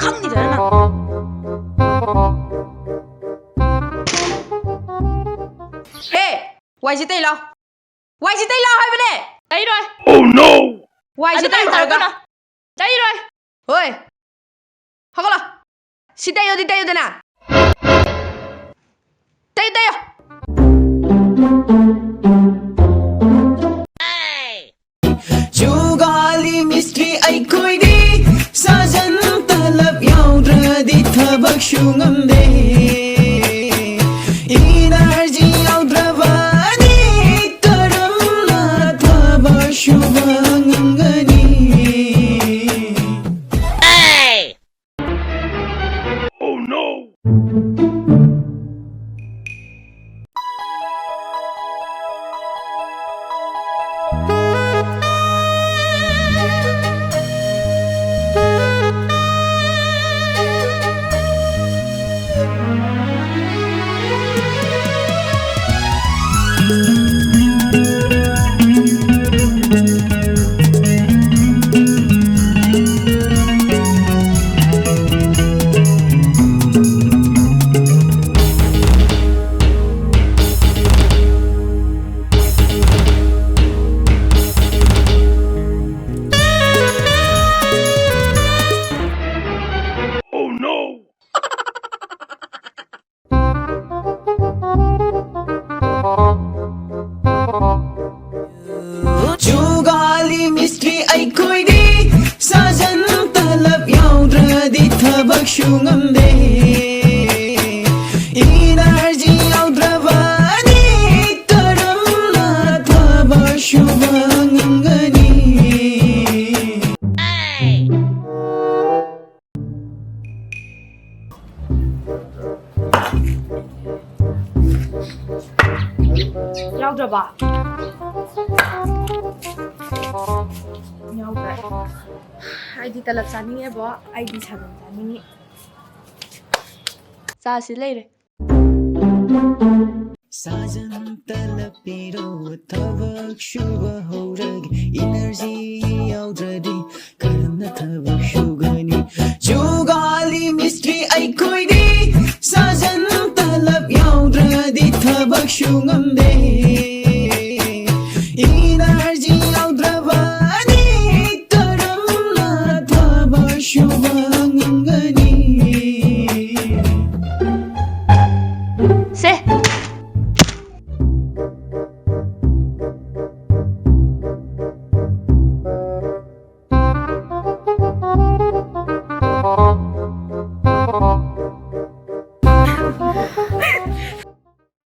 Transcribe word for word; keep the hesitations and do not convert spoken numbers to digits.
ꯈꯪꯅꯤꯗꯅ ꯅꯪ꯫ ꯍꯦ! ꯋꯥꯏꯁꯦ ꯇꯩ ꯂꯥꯎ꯫ ꯋꯥꯏꯁꯦ ꯇꯩ ꯂꯥꯎ ꯍꯥꯏꯕꯅꯦ꯫ ꯇꯩꯔꯣꯏ꯫ Oh no! ꯋꯥꯏꯁꯦ ꯑꯗꯨ ꯇꯩ ꯇꯩꯔꯣꯏ ꯍꯥꯏꯔꯒ꯫ ꯍꯥꯏꯔꯛꯀꯅꯨ꯫ ꯇꯩꯔꯣꯏ꯫ ꯍꯣꯏ꯫ ꯍꯧꯒꯠꯂꯣ꯫ ꯁꯤ ꯇꯩꯌꯣꯗꯤ ꯇꯩꯌꯨꯗꯅ꯫ ꯇꯩꯌꯨ, ꯇꯩꯌꯨ꯫ ꯖꯨꯒꯥꯂꯤ ꯃꯤꯁꯇ꯭ꯔꯤ ꯑꯩꯈꯣꯏꯗꯤ ꯁꯥꯖꯟ ꯇꯂꯞ ꯌꯥꯎꯗ꯭ꯔꯗꯤ ꯊꯕꯛꯁꯨ ꯉꯝꯗꯦ꯫ ꯏꯅꯔꯖꯤ ꯌꯥꯎꯗ꯭ꯔꯕꯗꯤ ꯀꯔꯝꯅ ꯊꯕꯛ ꯁꯨꯕ ꯉꯝꯒꯅꯤ? Oh no! Oh no! ꯖꯨꯒꯥꯂꯤ ꯃꯤꯁꯇ꯭ꯔꯤ ꯑꯩꯈꯣꯏꯗꯤ ꯁꯥꯖꯟ ꯇꯂꯞ ꯌꯥꯎꯗ꯭ꯔꯗꯤ ꯊꯕꯛꯁꯨ ꯉꯝꯗꯦ꯫ ꯏꯅꯔꯖꯤ ꯌꯥꯎꯗ꯭ꯔꯕꯗꯤ ꯀꯔꯝꯅ ꯊꯕꯛ ꯁꯨꯕ ꯉꯝꯒꯅꯤ? ꯌꯥꯎꯗ꯭ꯔꯕ? ꯌꯥꯎꯗ꯭ꯔꯦ꯫ ꯑꯩꯗꯤ ꯇꯂꯞ ꯆꯥꯅꯤꯡꯉꯦꯕꯣ꯫ ꯑꯩꯗꯤ ꯁꯥꯒꯟ ꯆꯥꯅꯤꯡꯉꯤ꯫ ꯆꯥꯁꯤ ꯂꯩꯔꯦ꯫ ꯁꯥꯖꯟ ꯇꯂꯞ ꯄꯤꯔꯣ, ꯊꯕꯛ ꯁꯨꯕ ꯍꯧꯔꯒꯦ꯫ ꯏꯅꯔꯖꯤ ꯌꯥꯎꯗ꯭ꯔꯗꯤ ꯀꯔꯝꯅ ꯊꯕꯛ ꯁꯨꯒꯅꯤ? ꯖꯨꯒꯥꯂꯤ ꯃꯤꯁꯇ꯭ꯔꯤ ꯑꯩꯈꯣꯏꯗꯤ ꯁꯥꯖꯟ ꯇꯂꯞ ꯌꯥꯎꯗ꯭ꯔꯗꯤ ꯊꯕꯛ ꯁꯨ ꯉꯝꯗꯦ꯫ ꯏꯅꯔꯖꯤ ꯌꯥꯎꯗ꯭ꯔꯕꯗꯤ ꯀꯔꯝꯅ ꯊꯕꯛ ꯁꯨꯕ ꯉꯝꯒꯅꯤ? ꯁꯦ꯫